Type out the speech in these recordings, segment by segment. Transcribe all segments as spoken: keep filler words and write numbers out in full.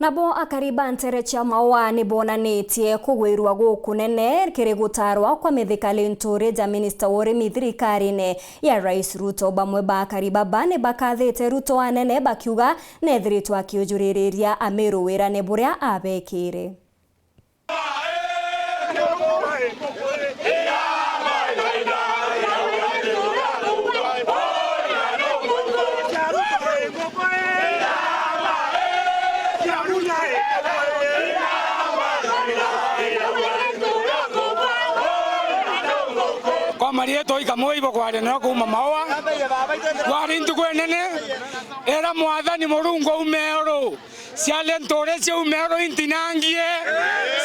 Nabo akari ba nteere cia Maua ni boonanitie kugwirua gukunene kiri gutaarwa kwa Mithika Linturi ja minista wa urimi thirikarine ya Rais Ruto. Bamwe ba akari baba ni bakathite Ruto anene, bakiuga neethiritwe akiujuririria Amiru wirane buria abeekire. Kwa mariitwa ikamwe ibo kwaria nayo kuuma Maua, kwari ntuku inene ira Mwathani Murungu aume uru. Cia Linturi ciaume uru intinangie,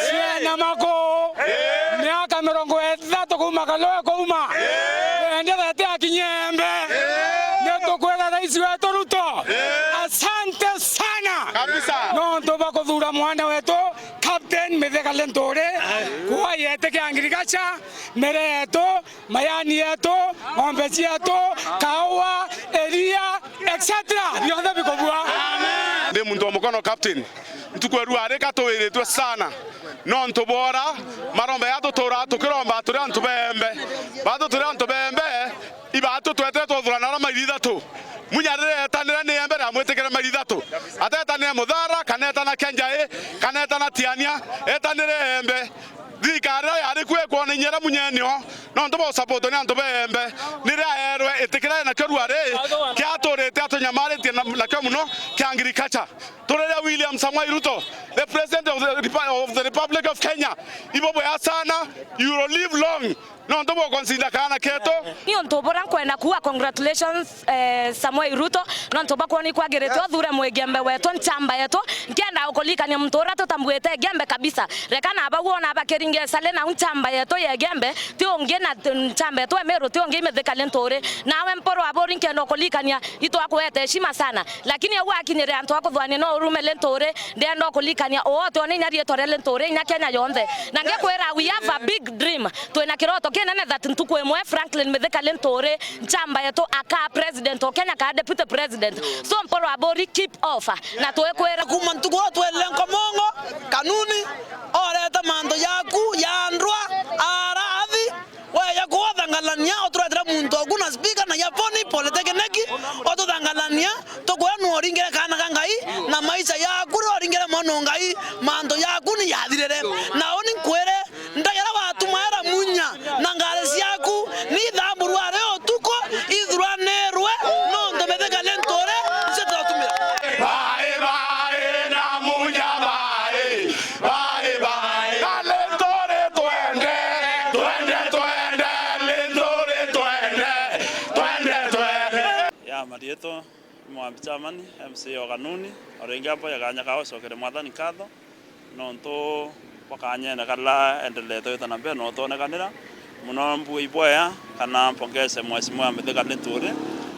ciena maku. Miaka mirongo ithatu kuuma Kaloe kuuma. Twenderete akinyie Embe. Nitukwira rais wetu Ruto, asante sana. Kabisa. Nontu bwa kuthuura mwana wetu, Captain Mithika Linturi, kuwa yete kia agriculture, mere yetu, mayani yetu, ng'ombe cietu, kaua, iria, et cetera. Bionthe bikubua. Ndi muntu wa mukono, Captain. Ntuku ya rua rika tuwiritwe sana nontu bwora maromba ya tutura tukiromba turi antu bembe. Batu turi antu bembe, ibatu twetire twuthurana ara mairi ithatu. Munya riria etanire ni embe riamwitikire mairi ithatu. Atetanire Muthara, kana etana Kenjai, kana etana Tiania, etanire embe. Thirikari iria yari kuo ikwona inya iria munyene o, nontu bwa support ni antu ba Embe, niria aerwe itikira nakio rua ri, kiaturite atunyamaritie na, nakio muno kia agriculture. Turiria William Samoei Ruto, the president of the, Repu-, of the Republic of Kenya, ibo bwea sana, you will live long, nontu bwa ukonsinda kaana ketu. Ni untu buria nkwenda kuuga congratulations, eh, Samoei Ruto, nontu bwa kwona ikwagirite uthure mwigembe wetu, nchamba yetu. Nkienda gukuririkania muntu uria tutambuite Igembe kabisa. Reka naba wona bakiringe sale nau nchamba yetu ya Igembe, ti ungi na t-, nchamba yetu ya Meru, ti ungi i Mithika Linturi. Nawe Mpuru Aburi nkienda gukuririkania itwakwete heshima sana. Lakini au akinyire antu a kuthwania no urume Linturi, ndienda gukuririkania uote one inya riitwa ria Linturi, inya Kenya yonthe. Na ngikwira, we have a big dream. Twina kiroto kinene that ntuku imwe Franklin Mithika Linturi, nchamba yetu, akaa president o Kenya, kaa deputy president. So Mpuru Aburi, keep off. Na twikwira kuuma ntuku uu twelile Nkomongo, Kanuni, orete mantu yaku ya ndwa, ara athi, weja kuothangalania, uturetera muntu oku na speaker na ya Boni Polytechnic, ututhangalania, tukwira nu uringire kaana ka Ngai, na maisha yaku ri uringire mwana o Ngai, mantu yaku ni yathirire. Na uni nkwire, ndagira watumaira munya na ngari ciaku, ni ithamburwa ri utuku, ithuranirwe, nontu Mithika Linturi, ncio tutumira. Bye, bye, na munya bye, bye, bye. Na Linturi twende, twende, twende, Linturi twende, twende, twende. Ya marietwa Mwambi Chairman, M C A o Kanuni, o ringi amboya kanya ka gucokeria Mwathani nkatho nontu bwa kanyene karia endelete gwita na mbere na utwonekanira. Muno mbuge ibwea kana mpongeze Mheshimiwa Mithika Linturi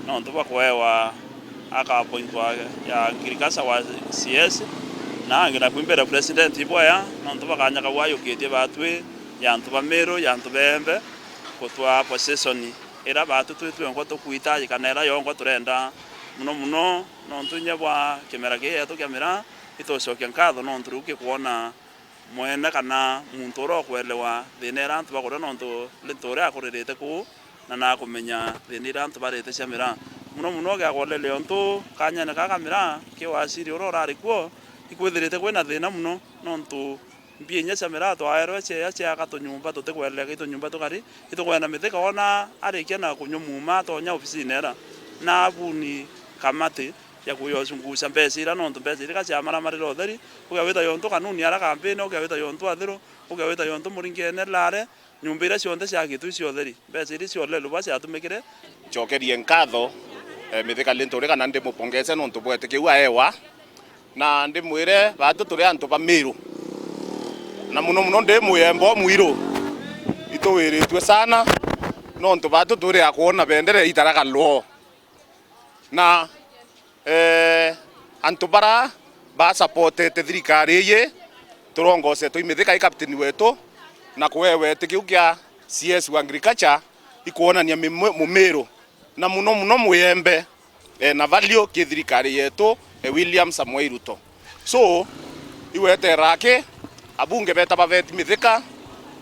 nontu bwa kwewa akaappointwa ya agriculture wa C S, na angi naku imbere President ibwea nontu bwa kanya kau ayukitie batwi ya antu ba Meru, ya antu ba Embe, gutwaa position ira batwi twi twengwa tukuitaji kana ira yongwa turenda. Muno muno nontu inya bwa kimera gii yetu kia miraa, itucokia nkatho nontu riu gikwona mwene kana muntu uria ukwelewa thina iria antu bakuria nontu Linturi akuririte kuu na nakumenya thina iria antu barite cia miraa. Muno muno giakwolele untu kanyene kaa ka miraa ki waziri uria urari kuo, ikwithirite kwina thina muno nontu mbia inya cia miraa twaerwe cieya ciaka tunyumba tutikweleka i tunyumba tukari, itukwenda Mithika wona arikia na kunywa muuma atonya obisine era, na abuni kamati ya kuya ucunguca mbeca iria, nontu mbeca iria ka ciamaramarire utheri, ukia wita yontu Kanuni ara kampeni, ukia wita yontu Athiru, ukia wita yontu Muringene Lare, nyumba iria cionthe ciakitwe icio utheri, mbeca iria ciolelwe ba ciatumikire. Ncokerie nkatho, eh, Mithika Linturi kana ndimupongeze nontu bwa witikiu aewa. Na ndimwire, batu turi antu ba Miru, na muno muno ndi Muyembe o Mwiru, ituwiritue sana, nontu batu turi a kwona bendera ya Itharaka Lwoo. Na, eh, antu bara basapotete thirikari iyi, turongosetwe i Mithika i captain wetu, na kuewa witikiu kia C S wa agriculture, ikwonania mi-, mu-, Mumiru, na muno muno Muyembe, eh, na value ki thirikari yetu, eh, William Samoei Ruto. So, Iwetera aki, abunge beta baveti Mithika,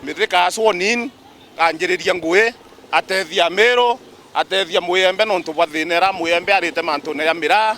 Mithika a sworn in, anjiriria ngui, atethia Miru, atethia Muyembe nontu bwa thina ira Muyembe arite mantune ya miraa,